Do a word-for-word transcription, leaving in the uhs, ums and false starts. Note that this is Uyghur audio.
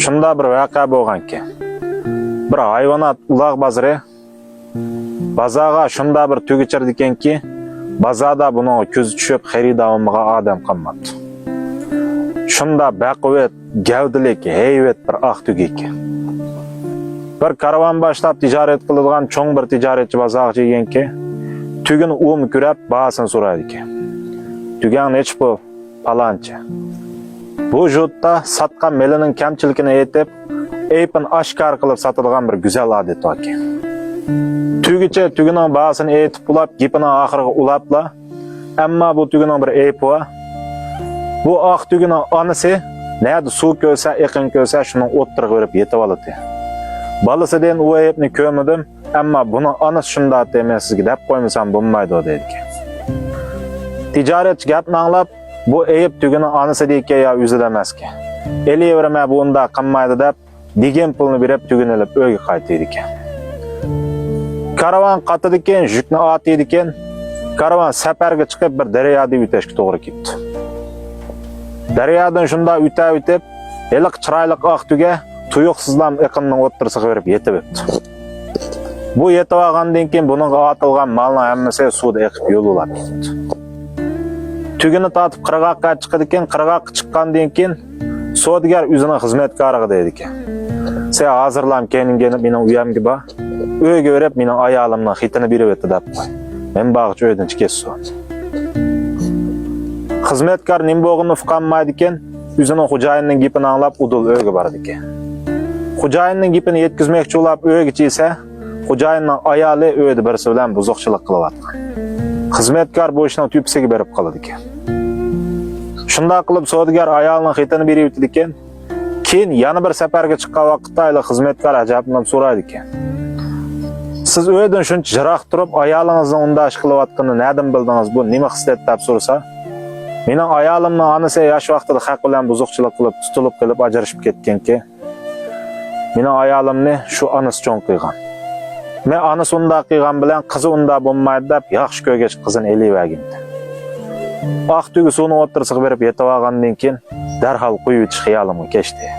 شۇنداق بىر ۋەقە بولغانكەن. بىر ھايۋانات ئۇلاغ بازىرى. بازارغا شۇنداق بىر تۆگە چىرىدىكەنكى، بازاردا بۇنىڭغا كۆزى چۈشۈپ، خېرىدار بولمىغان ئادەم قالماپتۇ. شۇنداق بەقۇۋۋەت، گەۋدىلىك، ھەيۋەت بىر ئاق تۆگە ئىكەن. بىر كارۋان باشلاپ تىجارەت قىلىدىغان چوڭ بىر تىجارەتچى بازارغا كەلگەنكى، تۆگىنى ئۇمۇ كۆرۈپ، باھاسىنى سورايدىكەن. تۆگەڭ نەچچە پۇل؟ پالانچە. بۇ يۇرتتا ساتقان مېلىنىڭ كەمچىلىكىنى ئېيتىپ، ئەيىبىنى ئاشكارا قىلىپ ساتىدىغان بىر گۈزەل ئادىتى باركەن. تۆگىچى تۆگىنىڭ باھاسىنى ئېيتىپ بولاپ، گېپىنىڭ ئاخىرىغا ئۇلاپلا، ئەمما بۇ تۆگىنىڭ بىر ئەيىبى بار. بۇ ئاق تۆگىنىڭ ئانىسى نەدە سۇ كۆرسە، ئېقىن كۆرسە، شۇنىڭ ئوتتۇرىغا بېرىپ يېتىۋالىدۇ. بالىسىدىن ئۇ ئەيىبنى كۆرمىدىم، ئەمما بۇنىڭ ئانىسى شۇنداق دەيمەن سىزگە دەپ قويمىسام بولمايدۇ دەيدىكەن. تىجارەتچى گەپنى ئاڭلاپ، بۇ ئەيىب تۆگىنىڭ ئانىسىدىكى يا ئۆزىدە ئەمەسكەن. ئېلىۋېرىمەن، بۇ ئۇنداق قىلمايدۇ دەپ، دېگەن پۇلنى بېرىپ تۆگىنى ئېلىپ ئۆيگە قايتىدىكەن. كارۋان قاتىدىكەن، يۈكنى ئارتىدىكەن. كارۋان سەپەرگە چىقىپ بىر دەريادىن ئۆتەشكە توغرا كېلىپتۇ. دەريادىن شۇنداق ئۆتەۋېتىپ، ھېلىقى چىرايلىق ئاق تۆگە تۇيۇقسىزلا ئېقىننىڭ ئوتتۇرىسىغا بېرىپ يېتىۋېپتۇ. بۇ يېتىۋالغاندىن كېيىن بۇنىڭغا ئارتىلغان مالنىڭ ھەممىسى سۇدا ئېقىپ يول بولاپ كېتىپتۇ. تۆگىنى تارتىپ قىرغاققا چىقىدىكەن، قىرغاققا چىققاندىن كېيىن سودىگەر ئۆزىنىڭ خىزمەتكارىغا دەيدىكەن، سەن ھازىرلام كەينىڭگە يېنىپ مېنىڭ ئۆيەمگە بار، ئۆيگە بېرىپ مېنىڭ ئايالىمنىڭ خېتىنى بېرىۋېتە دەپ قوي. مەن بارغۇچە ئۆيدىن چىقىپ كەتسۇن. خىزمەتكار نېمە بولغىنىنى ئۇقالمايدىكەن، ئۆزىنىڭ خوجايىنىنىڭ گېپىنى ئاڭلاپ ئۇدۇل ئۆيگە بارىدىكەن. خوجايىنىنىڭ گېپىنى يەتكۈزمەكچى بولاپ ئۆيگە كەلسە، خوجايىننىڭ ئايالى ئۆيدە بىرسى بىلەن بۇزۇقچىلىق قىلىۋاتقان. خىزمەتكار بۇ ئىشنىڭ تۆپىسىگە بېرىپ قالىدىكەن. شۇنداق قىلىپ سودىگەر ئايالىنىڭ خېتىنى بېرىۋېتىدىكەن. كېيىن يەنە بىر سەپەرگە چىققان ۋاقىتتا ھېلىقى خىزمەتكار ئەجەبلىنىپ سورايدىكەن، سىز ئۆيدىن شۇنچە يىراق تۇرۇپ ئايالىڭىزنىڭ ئۇنداق ئىش قىلىۋاتقىنىنى نەدىن بىلدىڭىز؟ بۇ نېمە خىسلەت؟ دەپ سورىسا، مېنىڭ ئايالىمنىڭ ئانىسى ياش ۋاقتىدا خەق بىلەن بۇزۇقچىلىق قىلىپ تۇتۇلۇپ قېلىپ ئاجرىشىپ كەتكەنكى، مېنىڭ ئايالىمنى شۇ ئانىسى چوڭ قىلغان. مەن ئانىسى ئۇنداق قىلغان بىلەن قىزى ئۇنداق بولمايدۇ دەپ ياخشى كۆرگەچ قىزىنى ئېلىۋەرگەنتى. ئاق تۆگە سۇنىڭ ئوتتۇرىسىغا بېرىپ يېتىۋالغاندىن كېيىن دەرھال قويۇۋېتىش خىيالىمغا كەچتى.